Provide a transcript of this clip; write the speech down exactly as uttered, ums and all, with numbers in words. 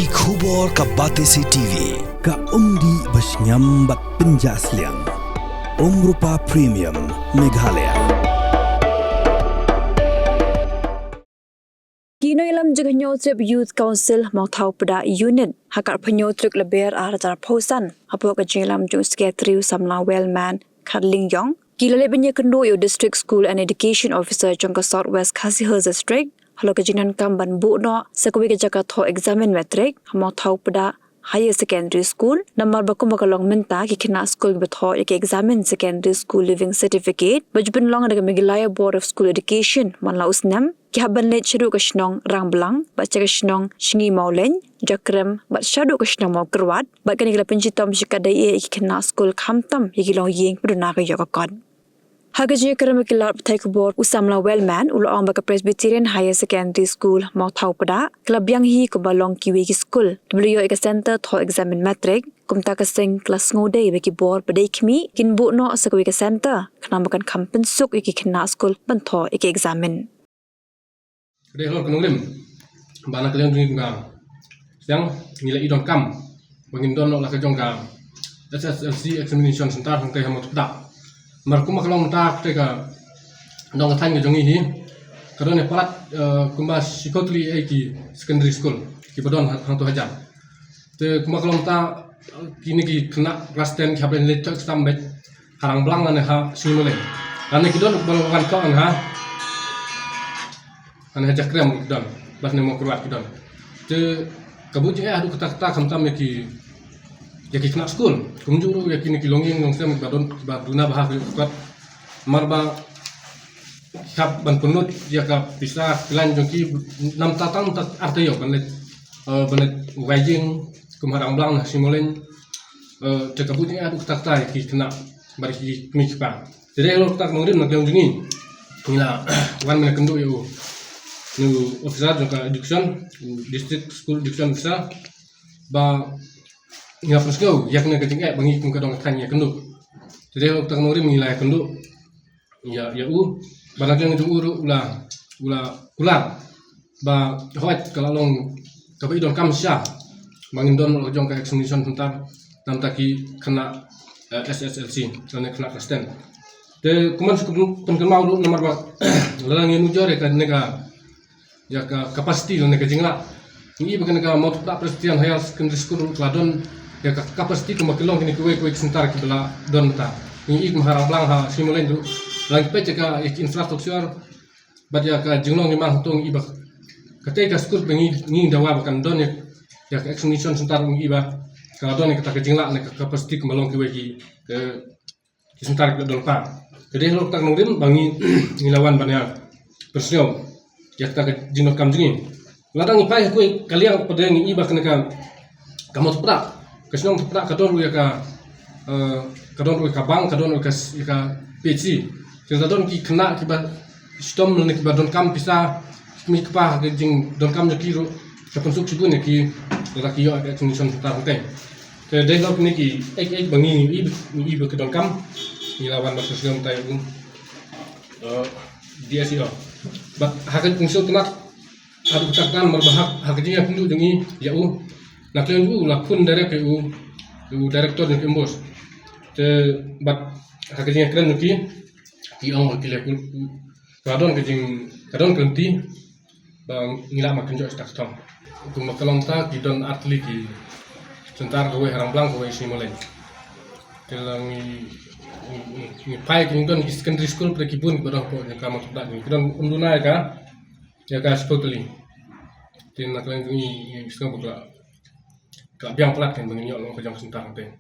Ki khubor ka Batesi T V, ka umdih ba shngiam bad pynjah sliang. Umrupa Premium, Meghalaya. Ki nongïalam jong ka Hynñiewtrep Youth Council Mawthaw Pdah Unit ha ka arphew hynñiew tarik Lber arhajar arphew san, hapoh ka jingïalam jong u Secretary u samla Wellman Kharlingïong, ki la leit ban ïakynduh ïa u District School and Education Officer jong ka South West Khasi Hills District halor ka jingdonkam ban buh noh sa kawei ka jaka thoh examen matric ha Mawthaw Pdah Higher Secondary School, namar ba kumba ka long mynta, ki khynnah skul kiba thoh ïa ka examen Secondary School Leaving Certificate ba ju pynlong da ka Meghalaya Board of School Education man la u snem, ki hap ban leit shaduh ka shnong Rangblang bad sha ka shnong Sngi Mawlein, Jakrem bad shaduh ka shnong Mawkyrwat, bad kane ka la pynshitom shikatdei ïa ki khynnah skul, khamtam ïa ki longïing ba duna ka ïoh ka kot. Ha ka jingïakren bad ki lad pathai khubor, u samla Wellman u la ong ba ka Presbyterian Higher Secondary School Mawthaw Pdah ka la biang hi kumba long kiwei ki skul kiba la ïoh ïa ka center thoh examen matric. Kumta ka seng ka la sngewdei ba ki bor ba dei khmih kin buh noh sa kawei ka center, khnang ba kan kham pynsuk ïa ki khynnah skul ban thoh ïa ka examen. Ka dei halor ka nongrim ba na ka liang jong ngi kum ka seng ngi la ïoh donkam ba ngin don noh la ka jong ka S S L C examination center hangtei ha Mawthaw Pdah. Namar kumba ka long mynta, ka tei ka nong ka thaiñ ka jong ngi hi ka don ïa palat, eh, kumba shiphew tylli ïa ki secondary school kiba don ha-, hangto hajan. Te kumba ka long mynta, kine ki khynnah klas ten ki hap ban leit thoh exam beit ha Rangblang lane ha Sngi Mawlein. Lane ki don ba wan thoh ha, lane ha Jakrem ki don, bad ne Mawkyrwat ki don. Te ka buh jingeh haduh katta katta, khamtam ïa ki, ïa ki khynnah skul, kumjuh ruh ïa kine ki longïing longsem kiba don, kiba duna bha ha ka ïoh ka kot. Namar ba ki hap ban pynlut ïa ka pisa pylliang jong ki, namar tang mynta ar taïew ban leit, eh, ban leit wai ïing kum ha Rangblang ne ha Sngi Mawlein. Eh, te ka buh jingeh haduh katta katta ïa ki khynnah bad ïa ki kmie ki kpa. Te dei halor kata ka nongrim na ka liang jong ngi, ngi la wan ban ïakynduh ïa u, u officer jong ka education, District School Education Officer, ba ngi la pynsngew ïa kane ka jingeh ba ngi kum ka dong ka thaiñ ngi ïakynduh. Te dei halor kata ka nongrim ngi la ïakynduh ïa, ïa u, ba na ka liang jong u ruh u la, u la kular ba hooid ka la long kaba i donkam shisha ba ngin don la ka jong ka examination center namar ki khynnah, eh, S S L C lane khynnah klas ten. Te kumne shu pynkynmaw ruh namar ba lada ngin nujor ïa kane ka, ïa ka capacity lane ka jinglah, ngi i ba kane ka Mawthaw Pdah Presbyterian Higher Secondary School ruh ka la don ïa ka capacity kumba ki long kine kiwei kiwei ki center kiba la don mynta. Ngi i kum ha Rangblang, ha Sngi Mawlein ruh, lada ngi peit ïa ka, ïa ka infrastructure bad ïa ka jinglong jingman hangto, ngi i ba katei ka skul ba ngi, ngi dawa ba kan don ïa, ïa ka examination center, ngi i ba ka la don ïa kata ka jinglah ne ka capacity kumba long kiwei ki, eh, ki center kiba don pa. Te dei halor kata ka nongrim ba ngi, ngi la wan ban ïa pynsngew ïa kata ka jingdonkam jong ngi. Lada ngi phai ha kawei ka liang pat de, ngi i ba kane ka, ka Mawthaw Pdah, ka shnong Mawthaw Pdah ka don ruh ïa ka, eh, ka don ruh ïa ka bank, ka don ruh ïa ka, ïa ka P H C. Te lada don ki khynnah kiba shitom lane kiba donkam pisa, ki kmie ki kpa, ka jingdonkam jong ki ruh ka pynsuk shibun ïa ki lada ki ïoh ïa ka examination center hangtei. Te dei halor kine ki, eh, eh, ba ngi, ngi i ba ki donkam, ngi la wan ban pynsngew mynta ïa u, eh, D S E O. Bad ha ka jingsngewtynnat haduh katta katta namar ba ha, ha ka jingïakynduh jong ngi ïa u, na ka liang u la phone direct ïa u, u director jong ka MBOSE. Te bad ha ka jingïakren jong ki, ki ong ba ki leh, ka don ka jing, ka don ka lynti ba ngi lah ban kynjoh shi taktong. Kumba ka long mynta ki don ar tylli ki center, kawei ha Rangblang, kawei Sngi Mawlein. Te la ngi, ngi, ngi, ngi phai, ki don ki secondary school pat ki bun kiba don hapoh jong ka Mawthaw Pdah, ki don ym duna ïa ka, ïa ka shiphew tylli. Te na ka liang ngi, ngi sngew ba ka la, ka la biang palat kan ba ngin ïoh long ka jong ka center hangtei.